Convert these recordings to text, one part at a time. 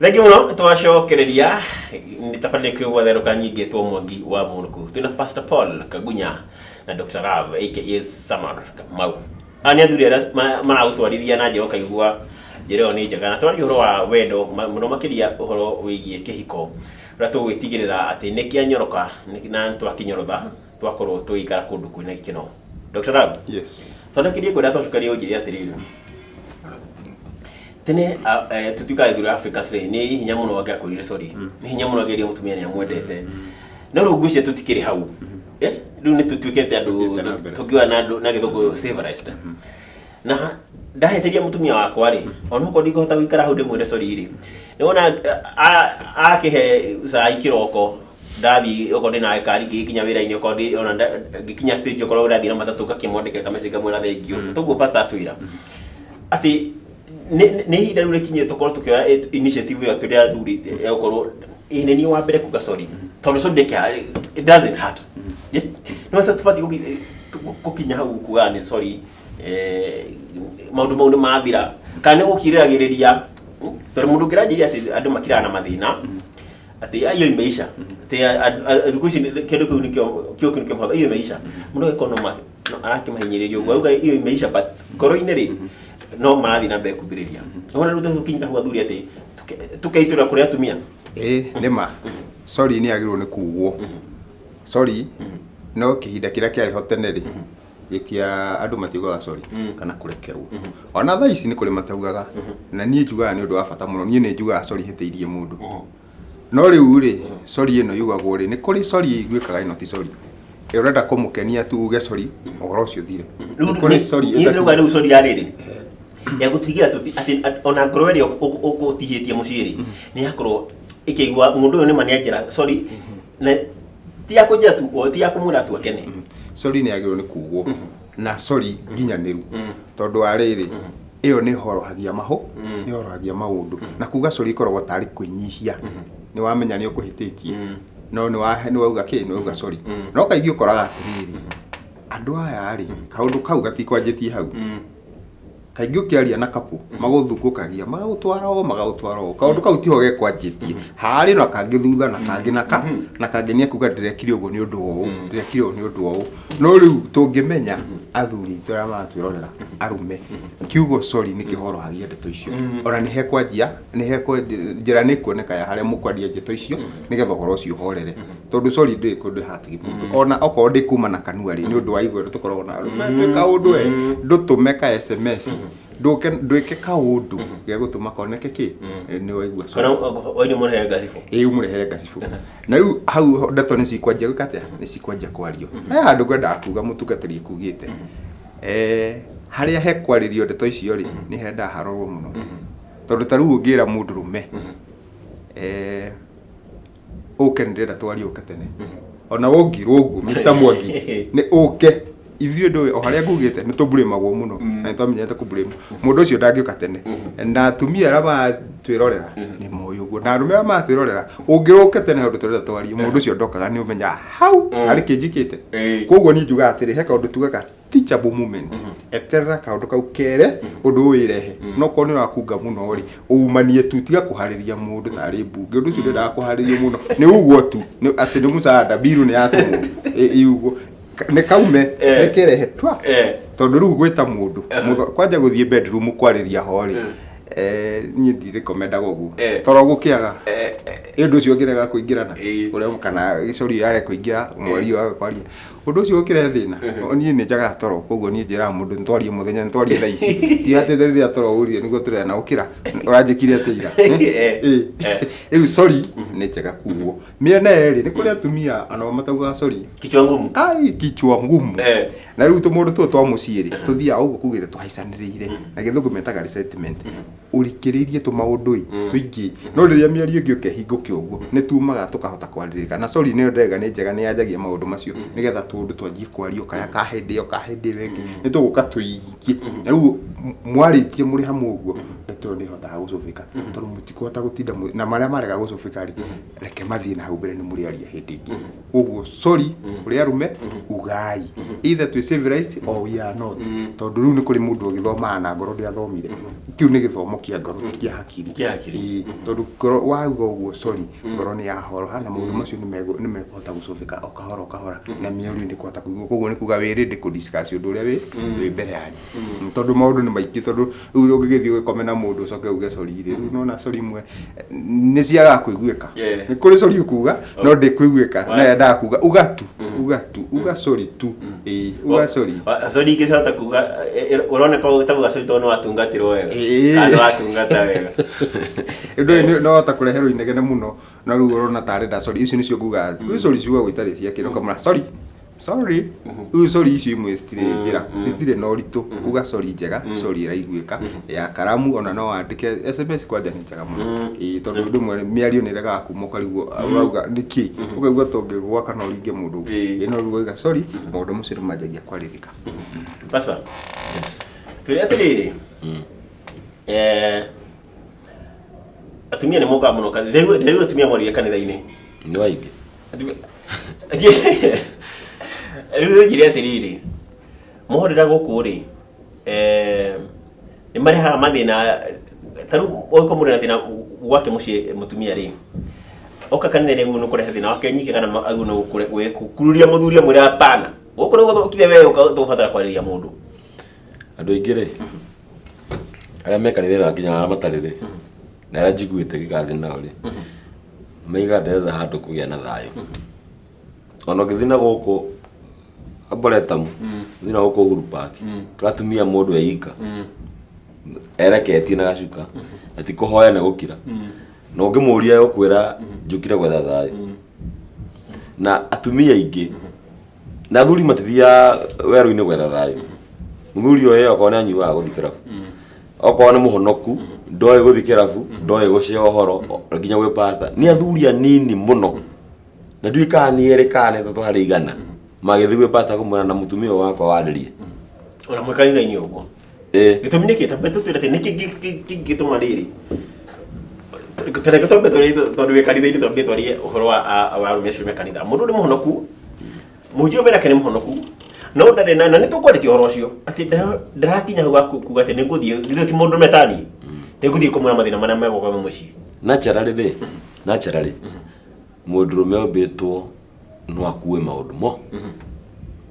Thengiũ mũno twacokereria nĩ tabarĩra ĩkĩo gwatherũka nyingĩ two Mwangi wa Mũnũkũ. Twĩna Pastor Paul Kagunya na Dr. Love aka Samuel Kamau. Aya nĩ athuri arĩa maragũtwarithia na njĩra ũkaigua njĩra ĩyo nĩ njega. Na twaria ũhoro wa wendo mũno makĩria ũhoro wĩgiĩ kĩhiko ũrĩa tũgwĩtigĩrĩra atĩ nĩ kĩanyoroka na nĩ twakĩnyorotha twakorwo tũgĩikara kũndũ kwĩna gĩkeno. Dr. Love. Yes. Tondũ kwenda twacokeria ũnjĩre atĩrĩrĩ, tene tũtuĩkaga athuri a Africa rĩ, nĩ hinya mũno angĩakwĩrire sorry, nĩ hinya mũno angĩerire mũtumia nĩ amwendete, no rĩu ngwĩciria tũtikĩrĩ hau. Rĩu nĩ tũtuĩkĩte andũ Tũthiĩte na mbere. tũngiuga na andũ na Gĩthũngũ civilized, na ndahĩtĩria mũtumia wakwa rĩ, onokorwo ndingĩhota gũikara hau ndĩmwĩre sorry rĩ, nĩwona akĩhe cai kĩroko, ndathiĩ okorwo ndĩna ngari ngĩgĩkinya wĩra-inĩ, okorwo ndĩ ona ngĩkinya stage, okorwo ndathiĩ na matatũ, ngakĩmwandĩkĩra kamessage ngamwĩra thengiũ. Toguo pastor atwĩra atĩ nĩ ihinda rĩu rĩkinyire tũkorwo tũkĩoya initiative ĩyo tũrĩ athuri ya gũkorwo ĩ nĩ niĩ wa mbere kuga sorry, tondũ sorry ndĩkĩ, it doesn't hurt. Yeah? No tũbatiĩ gũkinya hau kuga nĩ sorry, maũndũ mau nĩ mathira, kana nĩ gũkirĩragĩrĩria, tondũ mũndũ ũngĩranjĩria atĩ andũ makiraga na mathĩna atĩ hiyo imeisha, atĩ thikũ ici kĩndũ kĩu nĩkĩo kĩo kĩu nĩkĩo mũhaka, hiyo imeisha, mũndũ agĩkorwo no arakĩmahinyĩrĩria ũguo auga hiyo imeisha, but ngoro-inĩ rĩ no marathiĩ na mbere kumbĩrĩria. Ona rĩu tũkinyĩte hau athuri atĩ tũkeitũra kũrĩ atumia. Ĩĩ, nĩ ma sorry nĩ yagĩrĩirwo nĩ kugwo sorry, no kĩhinda kĩrĩa kĩarĩ ho tene rĩ, gĩtia andũ matiugaga sorry kana kũrekerwo. Ona thaa ici nĩ kũrĩ mataugaga, na niĩ njugaga nĩ ũndũ wa bata mũno. Niĩ nĩ njugaga sorry hĩtĩirie mũndũ, no rĩu rĩ, sorry ĩno yugagwo rĩ, nĩ kũrĩ sorry ĩiguĩkaga ĩno ti sorry. Ĩ ũrenda kũmũkenia tu uge sorry, ũhoro ũcio ũthire. Nĩ kũrĩ sorry Niĩ ndĩrauga rĩu sorry ya rĩrĩ ya gũtigĩra atĩ ona ngoro ĩrĩa ũgũtihĩtie mũciĩ rĩ, nĩ yakorwo ĩkĩigua mũndũ ũyũ nĩma nĩ anjĩra sorry, na ti ya kũnjĩra tu, o ti ya kũmwĩra tu akene. Sorry nĩ yagĩrĩirwo nĩ kugwo, na sorry nginyanĩru, tondũ wa rĩrĩ, ĩyo nĩ ĩhorohagia mahũ, nĩ ĩhorohagia maũndũ. Na kuga sorry ĩkoragwo tarĩ kwĩnyihia, nĩ wamenya nĩ ũkũhĩtĩtie, no nĩ wauga kĩ, nĩ wauga sorry. No kaingĩ ũkoraga atĩrĩrĩ, andũ aya rĩ, kaũndũ kau gatikwanjĩtie hau. Kaingĩ ũkĩaria na couple magũthukũkagia, magagũtwara ũũ, magagũtwara ũũ, kaũndũ kau tiho gekwanjĩtie, harĩ na kangĩ thutha, na kangĩ na ka na kangĩ nĩ ekuga ndĩrekire ũguo nĩ ũndũ wa ũũ, ndĩrekire ũũ nĩ ũndũ wa ũũ. No rĩu tũngĩmenya, athuri aitũ arĩa maratwĩrorera, arũme, kiugo sorry nĩ kĩhorohagia ndeto icio. Ona nĩ hekwanjia, nĩ hekwa njĩra nĩ kuoneka ya harĩa mũkwandia ndeto icio nĩgetha ũhoro ũcio ũhorere, tondũ sorry ndĩrĩ kũndũ ĩhatigi mũndũ, ona okorwo ndĩ kuma na kanua rĩ, nĩ ũndũ wa igũrũ tũkoragwo na arũme twĩ kaũndũ we ndũtũme ka SMS, ndũke ndwĩke kaũndũ gegũtũma koneke kĩ nĩ waigua sorry. Kana oini mũrehere ngacibũ. Ĩĩ, ũmũrehere ngacibũ. Na rĩu hau ndeto nĩ cikwanjia gwĩka atĩa, nĩ cikwanjia kwario. He handũ ngwendaga kuga mũtungatĩri ekugĩte, harĩa hekwarĩrio ndeto icio rĩ, nĩ hendaga harorwo mũno, tondũ ta rĩu ũngĩra mũndũrũme, ũke nĩ ndĩrenda twarie, ũke tene, ona ũngirwo ũguo Mr. Mwangi nĩ ũke, ithuĩ ndũĩ o harĩa ngugĩte nĩ tũmburĩmagwo mũno, na nĩ twamenyete kũmburĩmwo. Mũndũ ũcio ndangĩũka tene, na atumia arĩa maratwĩrorera nĩ moĩ ũguo, na arũme arĩa maratwĩrorera, ũngĩrũke tene ũndũ tũrenda twarie, mũndũ ũcio ndokaga, nĩ ũmenyaga hau harĩ kĩnjikĩte. Koguo niĩ njugaga atĩrĩ, he kaũndũ tugaga teachable moment. Eterera kaũndũ kau kere ũndũ ũyũ wĩrehe, no korwo nĩ ũrakunga mũno rĩ, umanie tu, tiga kũharĩria mũndũ tarĩ mbunge. Ũndũ ũcio ndwendaga kũharĩrio mũno, nĩ uguo tu atĩ nĩ mũcanda mbiru nĩ yatũmwo. Ĩ- ĩ nĩ kaume nĩ kerehe twa tondũ rĩu gwĩta mũndũ kwanja gũthiĩ bedroom kwarĩria ho rĩ, niĩ ndirekomendaga ũguo. Toro gũkĩaga ĩ ũndũ ũcio ũngĩrega kũingĩrana ũrĩa kana gĩcori yare kũingĩra mweri ũyũ kwaria ũndũ ũcio ũkĩrehe thĩna. Niĩ nĩ njagaga toro, koguo niĩ njĩraga mũndũ nĩtwarie mũthenya, nĩtwarie thaa ici, ti atĩ rĩrĩa toro ũrire nĩguo tũrĩa na ũkĩra ũranjĩkire atĩa ira. Ĩ. Rĩu sorry nĩ njega kugwo mĩena yerĩ. Nĩ kũrĩ atumia anao mataugaga sorry. Kichwa ngumu. Ai, kichwa ngumu. Na rĩu tũmũndũ tũtũ twa mũciĩ rĩ, tũthiaga ũguo kugĩte tũhaicanĩrĩire, na Gĩthũngũ metaga resentment, ũrikĩrĩirie tũmaũndũ ĩ tũingĩ. No rĩrĩa mĩario ĩngĩ ũka ĩhingũke ũguo, nĩ tumaga tũkahota kwarĩrĩka. Na sorry nĩyo ndĩrauga nĩ njega, nĩ yanjagia maũndũ macio nĩgetha tũũndũ twanjie kwario, karĩa ka hĩndĩ ĩyo ka hĩndĩ ĩyo ĩngĩ nĩ tũgũka tũingĩ. Na rĩu mwarĩtie mũrĩ hamwe ũguo, Ndeto ĩyo nĩ ĩhotaga gũcũbĩka tondũ mũtikũhota gũtinda na marĩa marega gũcũbĩka rĩ, reke mathiĩ na hau mbere, nĩ mũrĩaria hĩndĩ ĩngĩ. Koguo sorry, kũrĩ arũme, ugai either twĩ civilized or we are not, tondũ rĩu nĩ kũrĩ mũndũ ũgĩthomaga na ngoro ndĩathomire. Kĩu nĩ gĩthomo kĩa ngoro, ti kĩa hakiri. Kĩa hakiri. Ĩĩ, tondũ ngoro wauga ũguo sorry, ngoro nĩ yahoroha na maũndũ macio nĩ mekũhota gũcũbĩka o kahora o kahora na mĩario nĩ kũhota kũigua. Koguo nĩ kuga wĩ ready kũ discuss ũndũ ũrĩa wĩ mbere yanyu, tondũ maũndũ nĩ maingĩ, tondũ rĩu ũngĩgĩthiĩ ũgĩkome na mũndũ ũcoke uge sorry rĩ, rĩu nona sorry imwe nĩ ciagaga kũiguĩka. Nĩ kũrĩ sorry ũkuga no ndĩkũiguĩka, na yendaga kuga uga tu, uga tu, uga sorry tu, ĩĩ, uga sorry. Sorry ingĩcota kuga ũroneka ta uga sorry tondũ nĩ watungatĩrwo wega. Kana nĩ watungata wega. Ũndũ ũyũ no hota kũreherwo inegene mũno, no rĩu ũrona ta arenda sorry icio nĩcio nguga kwĩ sorry ciugagwo itarĩ cia kĩro, ũkamũra sorry sorry. Rĩu sorry icio imwe citirĩ njĩra, citirĩ na ũritũ. Uga sorry njega, sorry ĩraiguĩka ya karamu, ona no wandĩke SMS kwanja nĩ njega mũno. Ĩĩ, tondũ rĩmwe mĩario nĩ ĩregaga kuma, ũkarigwo ũrauga nĩkĩ, ũkaigua ta ũngĩgwa kana ũringe mũndũ. Ĩĩ, no rĩu wauga sorry, maũndũ macio nĩ manjagia kwarĩrĩka. Pastor, Yes. Tũrĩ atĩrĩrĩ, atumia nĩ mokaga mũno kanitha rĩu, atumia morire kanitha-inĩ. Nĩ waingĩ. Rĩu njĩre atĩrĩrĩ, mohorera gũkũ rĩ, nĩ marehaga mathĩna. Ta rĩu ũngĩkorwo mũrĩ na thĩna gwake mũciĩ, mũtumia rĩ oka kanitha-inĩ aiguo nĩ kũrehe thĩna wake nyike, kana aiguo nĩ gũkururia mũthuri amwĩre hapana, gũkũ nĩ gũthũkire, we ũka tũgũbatara kwarĩria mũndũ. Andũ aingĩ rĩ, arĩa me kanitha na nginya arĩa matarĩ rĩ, na arĩa njiguĩte ngĩgathiĩ nao rĩ, maigaga ndĩretha handũ kũgĩa na thayũ. Ona ũngĩthiĩ na gũkũ Arboretum, ũthiĩ na gũkũ Uhuru Park, kũratumia mũndũ eika ereketie na gacuka, na ti kũhoya, nĩ gũkira, na ũngĩmũria egũkwĩra njũkire gwetha thayũ. Na atumia aingĩ na athuri matithiaga werũ-inĩ gwetha thayũ. Mũthuri ũyũ okorwo nĩ anyuaga gũthiĩ kĩrabu, okorwo nĩ mũhonoku, ndoĩ gũthiĩ kĩrabu, ndoĩ gũcea ũhoro nginya gwĩ pastor. Nĩ athuri anini mũno, na ndiũĩ kana nĩ erĩ kana nĩ atatũ harĩ 100 magĩthiĩ gwĩ pastor kũmwĩra na mũtumia ũyũ wakwa warĩrie. Ona mwĩ kanitha-inĩ ũguo? Ĩĩ. Gĩtũmi nĩkĩ? Ta tũtwĩre atĩ nĩkĩ kĩngĩtũma rĩrĩ, tareke twambe twarie, tondũ wĩ kanitha-inĩ, twambe twarie ũhoro wa arũme acio me kanitha. Mũndũ nĩ mũhonoku, mũhunjia ũmwe nake nĩ mũhonoku, no ndarĩ na nĩ tũkwarĩtie ũhoro ũcio atĩ ndarakinya hau kuga atĩ nĩ ngũthiĩ, githĩ ti mũndũ metani, nĩ ngũthiĩ kũmwĩra mathĩna marĩa megũka me mũciĩ. Naturally rĩ, naturally mũndũrũme ombĩtwo no akue maũndũ mo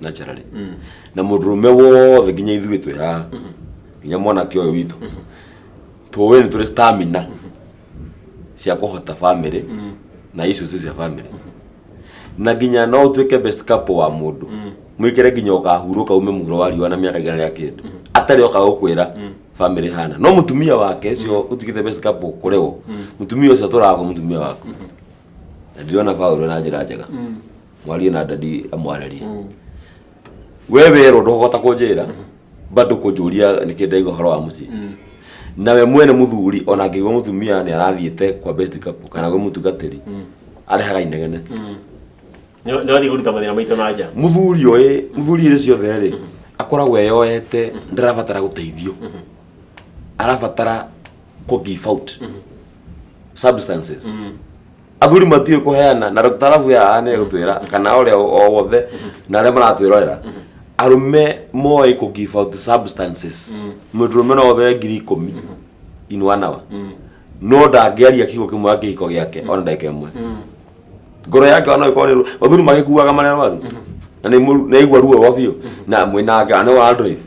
naturally, na mũndũrũme wothe, nginya ithuĩ twĩ haha, nginya mwanake ũyũ witũ, tũĩ nĩ tũrĩ stamina cia kũhota family na issues cia family, na nginya no ũtuĩke best couple wa mũndũ, mwĩkĩre nginya ũkahurũka ume mũhuro wa riũa na mĩaka 100 rĩa kĩndũ atarĩ oka gũkwĩra family hana. No mũtumia wake ũcio ũtuĩkĩte best couple kũrĩ wo, mũtumia ũcio atũraga mũtumia waku, na ndirona Paũlũ na njĩra njega. Mwarie na dadi amwarĩrie. We werwo ndũhota kũnjĩra, bado kũnjũria nĩkĩ ndaigua ũhoro wa mũciĩ. Nawe mwene mũthuri, ona angĩigua mũtumia nĩ arathiĩte kwa best couple kana gwĩ mũtungatĩri, arehaga inegene. Nĩ wathiĩ kũruta mathĩna maitũ na nja. Mũthuri oĩ, mũthuri hĩndĩ ciothe rĩ, akoragwo eyoete, ndarabatara gũteithio, arabatara kũ give out substances. Athuri matiũĩ kũheana, na Dr. Rabu ya nĩ egũtwĩra kana ũrĩa o wothe na arĩa maratwĩrorera, arũme moĩ kũ give out substances. Mũndũrũme no othere 10,000 in one hour, no ndangĩaria kiugo kĩmwe kĩhiko gĩake ona ndagĩka ĩmwe. Ngoro yake ona ĩkorwo nĩ athuri magĩkuaga marĩ arwaru na nĩ nĩ aigua ruo rwa biũ na mwĩna nake nĩ wa drive,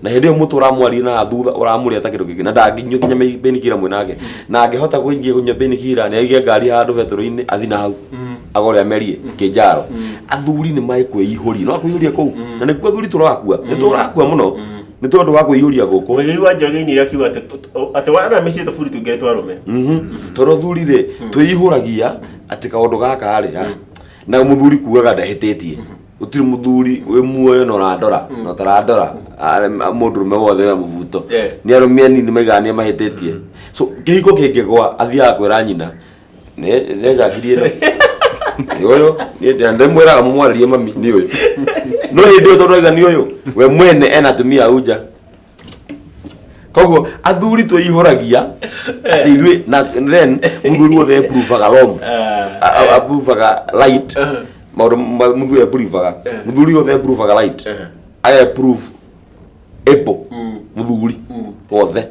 na hĩndĩ ĩyo mũtũ ũramwaria na thutha ũramũrĩa ta kĩndũ kĩngĩ, na ndangĩnyua nginya painkiller mwĩnake, na angĩhota kũingĩ kũnyua painkiller nĩ aige ngari handũ betũrũ-inĩ, athi na hau agore amerie kĩnjaro. Athuri nĩ maĩ kwĩihũria, no kwĩihũria kũu, na nĩkuo athuri tũrakua, nĩ tũrakua mũno nĩ tondũ wa kwĩihũria gũkũ. Mũthuri wa Njoroge ainire akiuga atĩ wana mĩciĩ tũburi tũingĩ twa arũme. Tondũ athuri rĩ, twĩihũragia atĩ kaũndũ gaka rĩ, na mũthuri kugaga ndahĩtĩtie. Gũtirĩ mũthuri wĩ muoyo na ũrandora na ũtarandora, mũndũrũme wothe we mũbuto. Nĩ arũme anini maigaga nĩ mahĩtĩtie. So kĩhiko kĩngĩgwa, athiaga kwĩra nyina nĩ njakirie ĩno nĩ ũyũ. Niĩ ndĩmwĩraga mũmwarĩrie mami nĩ ũyũ, no hĩndĩ ĩyo tondũ aiga nĩ ũyũ, we mwene ena atumia au nja. Koguo athuri twĩihũragia atĩ ithuĩ na then mũthuri wothe approvaga wrong. Approvaga right. Maũndũ mũthuri approvaga. Mũthuri wothe approvaga right. Aga approve able mũthuri wothe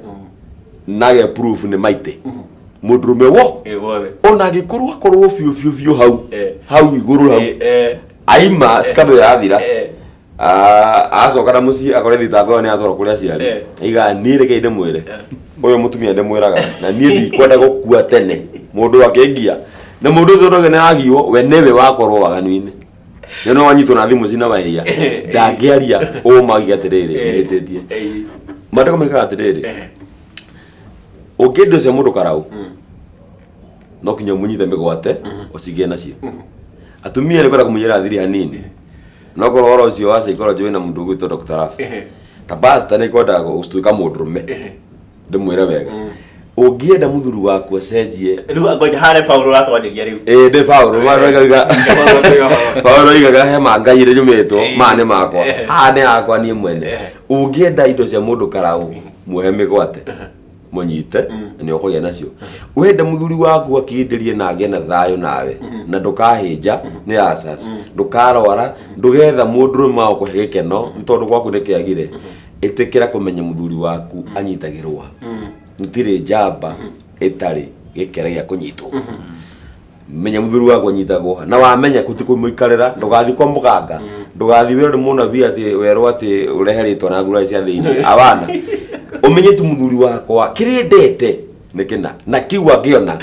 na aga approve nĩ maite. Mũndũrũme wo Wothe. Ona angĩkorwo akorwo biũ biũ biũ hau hau igũrũ hau aima scandal yathira. Ah, acoka na mũciĩ akore thitango ĩyo nĩ yatwarwo kũrĩ aciari. Aiga niĩ rekei ndĩmwĩre ũyũ mũtumia ndĩmwĩraga na niĩ ndikwenda gũkua tene mũndũ akĩngia na mũndũ ũcio ndoge nĩ agio we nĩwe wakorwo waganu-inĩ nĩ no wanyitwo na thimũ cina mahia ndangĩaria ũma auge atĩrĩrĩ nĩhĩtĩtie. Maandĩko mekaga atĩrĩrĩ, ũngĩenda ũcio mũndũ karau no kinya ũmũnyite mĩgwate ũcigĩe nacio. Atumia nĩ kwenda kũmũiyĩra thiri hanini no korwo ũhoro ũcio wa psychology wĩna mũndũ ũgwĩtwo Dr. Raff ta pastor nĩ kwendaga gũtuĩka mũndũrũme ndĩmwĩre wega ũngĩenda mũthuri waku acenjie. Rĩu ngoja harĩa Paulo ũratwarĩria rĩu. Ĩĩ ndĩ Paulo Paulo Paulo oigaga he ma Ngai ĩrĩa nyũmĩtwo maya nĩ makwa haha nĩ yakwa niĩ mwene. Ũngĩenda indo cia mũndũ karau muohe mĩgwate mũnyite na nĩ ũkũgĩa nacio. Wenda mũthuri waku akindĩrie na agĩe na thayũ nawe na ndũkahĩnja nĩ asas ndũkarwara ndũgetha mũndũrũme wa gũkũhe gĩkeno nĩ tondũ gwaku nĩ kĩagire. Ĩtĩkĩra kũmenya mũthuri waku anyitagĩrwo ha. Gũtirĩ njamba ĩtarĩ gĩkere gĩa kũnyitwo. Menya mũthuri waku anyitagwo ha na wamenya kuti kũmũikarĩra ndũgathiĩ kwa mũganga ndũgathiĩ wĩrwo nĩ mũnabii atĩ werwo atĩ ũrehe rĩtwa na thura cia thĩinĩ abana ũmenye tu mũthuri wakwa kĩrĩa endete nĩ kĩna na kĩu angĩona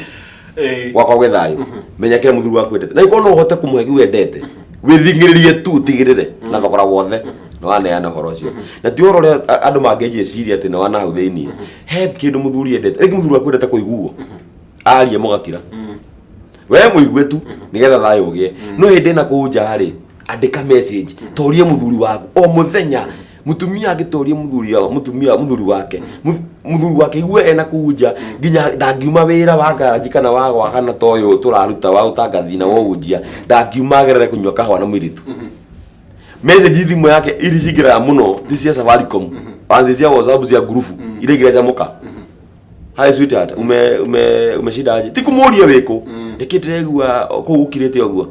gwakwa gwĩ thayũ. Menya kĩrĩa mũthuri waku endete na ikorwo no ũhote kũmũhe kĩu endete wĩthing'ĩrĩrie tu ũtigĩrĩre na thogora wothe nĩ waneana ũhoro ũcio na ti ũhoro ũrĩa andũ mangĩnjĩciria atĩ nĩ wana hau thĩiniĩ he kĩndũ mũthuri endete. Rĩngĩ mũthuri waku endete kũiguo arie mũgakira we mũigue tu nĩgetha thayũ ũgĩe no hĩndĩ ĩna kũu nja rĩ andĩka message torie mũthuri waku o mũthenya. Mũtumia angĩtoria mũthuri mũtumia mũthuri wake mũthuri wake igue ena kũu nja nginya ndangiuma wĩra wa ngaranji kana wa gwakana ta ũyũ tũraruta wa ũtangathi na wa ũhunjia ndangiuma agerere kũnyua kahũa na mũirĩtu. Message thimũ yake iria cingĩraga mũno ti cia Safaricom ona ti cia WhatsApp cia ngurubu iria ingĩra cia mũka hi sweetheart ume ume umeshinda aje ti kumuria wiku niki ndiregua kuu gukirite uguo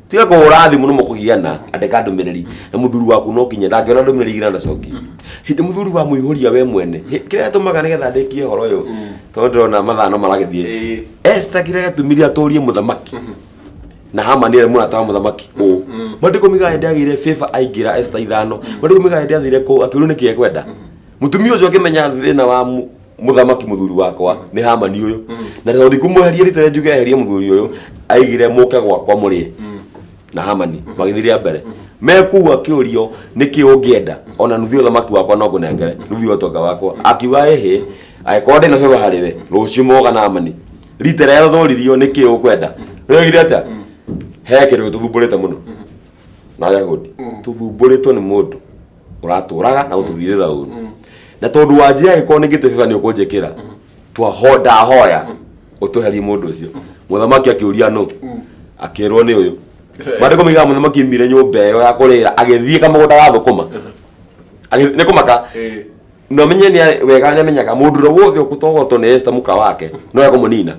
tiga kuhura thimu no mukugiana andika ndumiriri na muthuri waku no kinya ndangiona ndumiriri igira ndacoki hindi muthuri wa muihuria we mwene kiria gitumaga nigetha ndikie horo uyu tondu ndirona mathaa no maragithie. Esther kiria gĩtũmire atũrie mũthamaki na Hamani arĩ mũrata wa mũthamaki ũ mandĩko miga hĩndĩ agĩire favor aingĩra Esther 5 mandĩko miga hĩndĩ athire kũu akĩũrio nĩkĩ ekwenda mũtumia ũcio akĩmenya thĩna wa mũthamaki mũthuri wakwa nĩ Hamani ũyũ na tondũ ndikũmweheria rita rĩa njuge eherie mũthuri ũyũ aigire mũke gwakwa mũrĩe na Hamani magĩthiĩ rĩa mbere me kũu akĩũrio nĩkĩ ũngĩenda ona nuthu ya ũthamaki wakwa no ngũnengere nuthu ya ũtonga wakwa akiuga ĩhĩ angĩkorwo ndĩna favor harĩ we rũciũ moga na Hamani rita rĩrĩa thoririo nĩkĩ ũkwenda rĩoigire atĩa he kĩndũ gĩtũthumbũrĩte mũno na Ayahudi tũthumbũrĩtwo nĩ mũndũ ũratũraga na gũtũthirĩra ũru na tondũ wa njĩra angĩkorwo nĩ ngĩte favor nĩ ũkũnjĩkĩra twaho ndahoya ũtweherie mũndũ ũcio. Mũthamaki akĩũria nũ akĩrwo nĩ ũyũ. Maandĩko moigaga mũthamaki aimire nyũmba ĩyo ya kũrĩra agĩthiĩ kamũgũnda ga thũkũma. Nĩ kũmaka na ũmenye nĩ wega nĩ amenyaga mũndũ ũrĩa wothe ũkũtogotwo nĩ Esther mũka wake no ekũmũnina.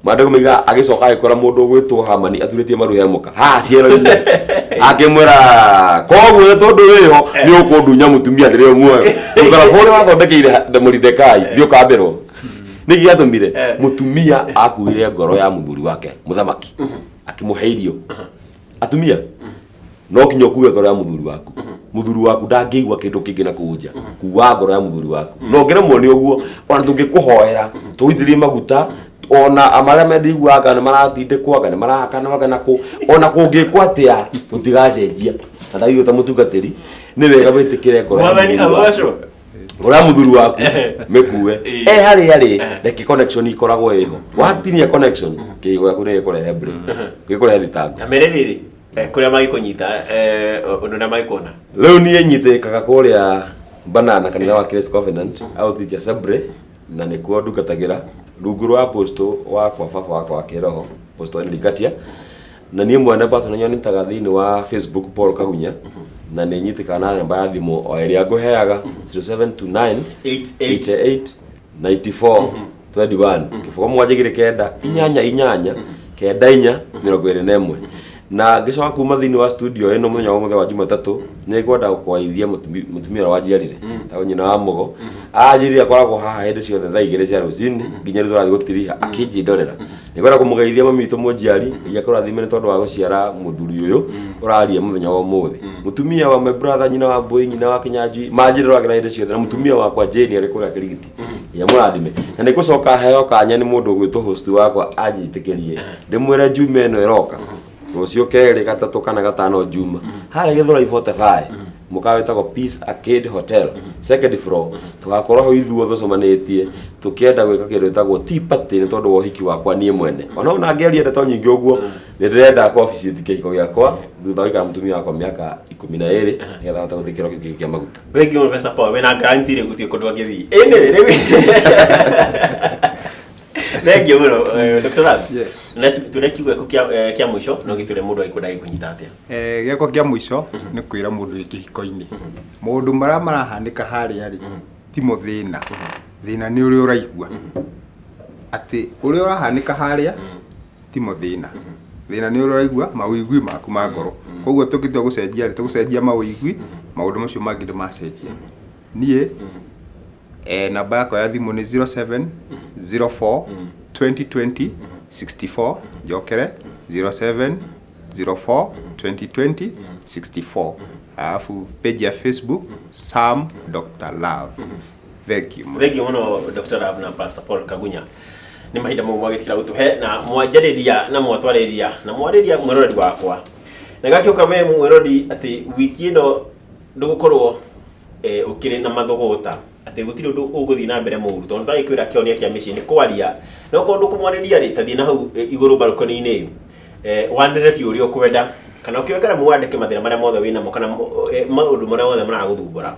Maandĩko moigaga agĩcoka agĩkora mũndũ ũgwĩtwo Hamani aturĩtie maru he mũka haha ciero-inĩ akĩmwĩra koguo nĩ tondũ wĩho nĩ ũkũndunya mũtumia ndĩrĩ o muoyo mũtharaba ũrĩa wathondekeire Moridekai thiĩ ũkambĩrwo nĩkĩ gĩatũmire mũtumia akuire ngoro ya mũthuri wake mũthamaki akĩmũhe irio. Atumia no kinya ũkue ngoro ya mũthuri waku. Mũthuri waku ndangĩigua kĩndũ kĩngĩ na kũu nja kuwa ngoro ya mũthuri waku no ũngĩremwo nĩ ũguo ona tũngĩkũhoera tũgũitĩrĩrie maguta ona marĩa mendiguaga nĩ maratindĩkwo anga nĩ marahakana anga na kũ ona kũngĩkwo atĩa gũtigacenjia na ndaigua ta mũtungatĩri nĩ wega wĩtĩkĩre ngoro ya Mwathani mũthuri waku. agocwo. Ngoro ya mũthuri waku mĩkue e harĩa rĩ reke connection ikoragwo ĩho watinia connection kĩhigo gĩaku nĩ gĩkũrehe break gĩkũrehe thitango. Ta mere rĩrĩ kũrĩa magĩkũnyita ũndũ ũrĩa magĩkuona. Rĩu niĩ nyitĩkaga kũrĩa Banana kanitha wa Grace Covenant Outreach Assembly na nĩkuo ndungatagĩra rungu rwa apostle wakwa baba wakwa wa kĩroho Apostle Henry Ngatia na niĩ mwene personal nyonitaga thĩinĩ wa Facebook Paul Kagunya. Na nĩ nyitĩkaga na namba ya thimũ o ĩrĩa ngũheaga, 0729 88 88 94 21, 0 7 2 8 8 9 4 21. Na ngĩcoka kuma thĩinĩ wa studio ĩno mũthenya wa mũthenya wa Jumatatũ, nĩ ngwenda gũkwaithia mũtumia ũrĩa wanjiarire, tagwo nyina wa Mũgo, anjĩrire akoragwo haha hĩndĩ ciothe thaa 2 cia rũcinĩ nginya rĩu tũrathiĩ gũtiriha akĩnjĩndorera. Nĩ ngwenda kũmũgeithia mami witũ mũnjiari, Ngai akũrathime nĩ tondũ wa gũciara mũthuri ũyũ ũraria mũthenya wa ũmũthĩ. Mũtumia wa my brother, nyina wa Mbũi, nyina wa Kĩnyanjui, manjĩroragĩra hĩndĩ ciothe, na mũtumia wakwa Jane arĩ kũrĩa Kĩrigiti. Ngai amũrathime. Na nĩ ngũcoka heo kanya nĩ mũndũ ũgwĩtwo host wakwa anjĩtĩkĩrie ndĩmwĩre Juma ĩno ĩroka, rũciũ kerĩ, gatatũ kana gatano Juma, harĩa Gĩthũrai 45, mũkawa wĩtagwo Peace Arcade Hotel, second floor, tũgakorwo hau ithuothe tũcemanĩtie tũkĩenda gwĩka kĩndũ gĩtagwo tea party nĩ tondũ wa ũhiki wakwa niĩ mwene. Ona ona ngĩaria ndeto nyingĩ ũguo, nĩ ndĩrenda kũ officiate kĩhiko gĩakwa thutha wa gũikara mũtumia wakwa mĩaka 12, nĩgetha hote gũthiĩ kĩro kĩu kĩngĩ kĩa maguta. Thengiũ mũno, Pastor Paul, wĩna guarantee rĩu gũtirĩ kũndũ angĩthiĩ. Anyway, rĩu thengiũ mũno, Dr. Love. Yes. Na twĩre kiugo gĩaku kĩa mũico na ũgĩtwĩre mũndũ angĩkwenda gĩkũnyita atĩa. Gĩakwa kĩa mũico nĩ kwĩra mũndũ wĩ kĩhiko-inĩ, maũndũ marĩa marahanĩka harĩa rĩ, timo thĩna. Thĩna nĩ ũrĩa ũraigua atĩ ũrĩa ũrahanĩka harĩa timo thĩna. Thĩna nĩ ũrĩa ũraigua mawĩigui maku ma ngoro. Koguo tũngĩtua gũcenjia rĩ, tũgũcenjia mawĩigui, maũndũ macio mangĩ nĩ macenjia. Niĩ namba yakwa ya thimũ nĩ 0704 2020 64. Njokere, 0704 2020 64. Alafu page ya Facebook, Sam Dr Love. Thank you mũno. Thengiũ mũno, Dr. Love na Pastor Paul Kagunya, nĩ mahinda mau mwagĩtĩkĩra gũtũhe na mwanjarĩria na mwatwarĩria na mwarĩria mwĩroreri wakwa, na gakĩũka we mwĩrori atĩ wiki ĩno ndũgũkorwo ũkĩrĩ na mathũgũta, atĩ gũtirĩ ũndũ ũgũthiĩ na mbere mũru, tondũ tagĩkwĩra kĩhonia kĩa mĩciĩ nĩ kwaria. Na okorwo ndũkũmwarĩria rĩ, tathiĩ na hau igũrũ balcony-inĩ, wanĩrĩre biũ ũrĩa ũkwenda, kana ũkĩoe karamu wandĩke mathĩna marĩa mothe wĩnamo kana maũndũ marĩa mothe maragũthumbũra.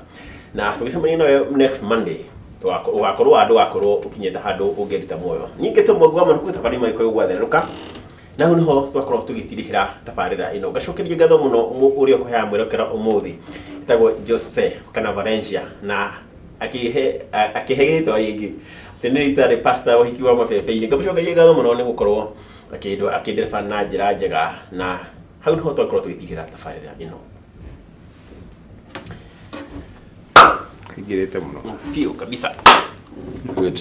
Na tũgĩcemania nawe next Monday, ũgakorwo wa ndũgakorwo ũkinyĩte handũ ũngĩruta muoyo. Ningĩ tũmwe manuku tabarĩra ĩmwe gwatherũka, na hau niho twakorwo tũgĩtirihĩra tabarĩra ĩno. Ngacokeria ngatho mũno ũrĩa ũkũheaga mwĩrokera ũmũthĩ, ĩtagwo Jose kana Valencia, na akĩhe rĩtwa rĩngĩ atĩ nĩ rĩtarĩ pastor ũhiki wa mabebe-inĩ. Ngamũcokeria ngatho mũno nĩ gũkorwo akĩndereba na njĩra njega, na hau niho twakorwo tũgĩtirihĩra tabarĩra ĩno. Kaingĩrĩte mũno. Biũ kabisa. Good.